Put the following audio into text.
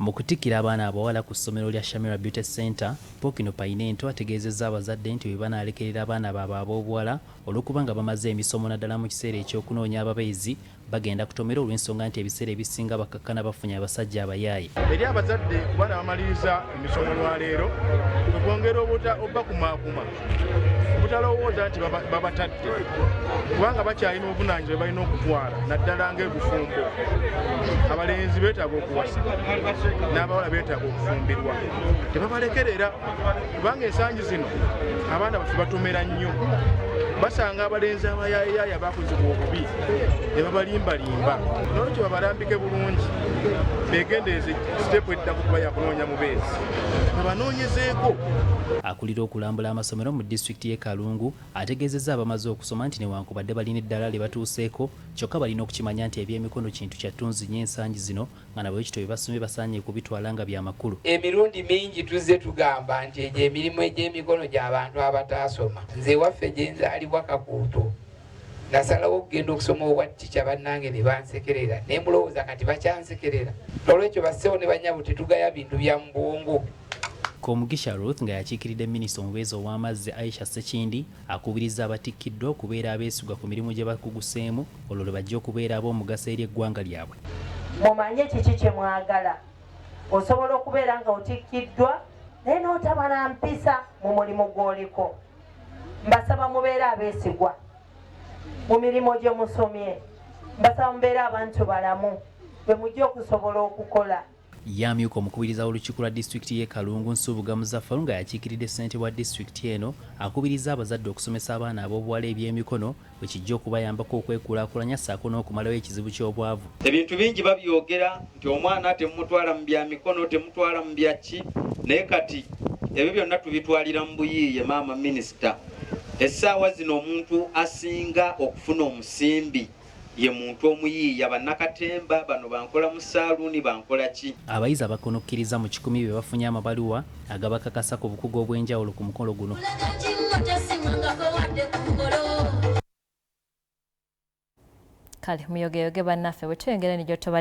Mu kutikkira abaana abawala ku ssomero lya Shamira Beauty Center, Ppookino Painento ategeezezza abazadde nti bwe banaalekerera abaana baabwe ab'obuwala olw'okuba nga bamaze emisomo naddala mu kiseera eky'okunoonya ababeezi bagenda kutomera olw'ensonga nti ebiseera ebisinga bakakkana bafunye abasajja abayaaye. Eri abazadde ku baana abamaliriza emisomo olwaleero kwe kwongera obubakumaakuma obutalowooza nti babatadde kubanga bakyalina obuvunaanyizibwa balina okutwala naddala ng'ebufumbo. Abalenzi beetaaga okuwasa n'abawala beetaaga okufumbirwa, tebabalekerera kubanga ensangi zino abaana baffe batomera nnyo, basanga abalenzi abayayaaya bakozebwa obubi ne babalimbalimba. Nolwekyo babalambike bulungi, begendereze siteepu eddako kuba yakunoonya mubeezi, babanoonyezeeko. Akulira okulambula amasomero mu disitulikiti y'e Kalungu ategeezezza abamaze okusoma nti newankubadde balina eddaala lye batuuseeko kyokka balina okukimanya nti ebyemikono kintu kya ttunzi nnyo ensangi zino nga na bwekityo bye basomye basaanye kubitwala nga bya makulu. Emirundi mingi tuzze tugamba nti egyo emirimu egy'emikono gy'abantu abataasoma. Nze ewaffe gye nzaalibwa Kakuuto nasalawo okugenda okusoma obwa ttica bannange ne bansekerera naye mulowooza kati bakyansekerera. Noolwekyo bassebo ne bannyabo tetugaya bintu bya mu bwongo. Komugisha Ruth nga yakiikiridde minisita omubeezi ow'amazzi Aisha Ssekindi akubirizza abatikkiddwa okubeera abeesigwa ku mirimu gye bakuguseemu olwo lwe bajja okubeera ab'omugaso eri eggwanga lyabwe. Mumanye kiki kye mwagala. Osobola okubeera nga otikkiddwa naye n'otaba na mpisa mu mulimu gw'oliko. Mbasaba mubeere abeesigwa mu mirimu gye musomye. Mbasaba mubeere abantu balamu bwe mujja okusobola okukola. Ye amyuka omukubiriza w'olukiiko lwa disitulikiti y'e Kalungu, Nsubuga Muzafaru nga yakiikiridde ssentebe wa disitulikiti eno akubirizza abazadde okusomesa abaana ab'obuwala ebyemikono bwe kijja okubayambako okwekulaakulanya ssaako n'okumalawo ekizibu ky'obwavu. Ebintu bingi babyogera nti omwana temumutwala mu bya mikono, temutwala mu bya ki, naye kati ebyo byonna tubitwalira mu buyiiye. Maama minisita, essaawa zino omuntu asinga okufuna omusimbi ye muntu omuyiiya. Bannakatemba bano bankola mu saaluuni, bankola ki? Abayizi abakunukkiriza mu kikumi be bafunye amabaluwa agabakakasa ku bukugu obw'enjawulo ku mukolo guno. Kale muyogeyoge bannaffe bwe tuyongera ne gy'otobadde.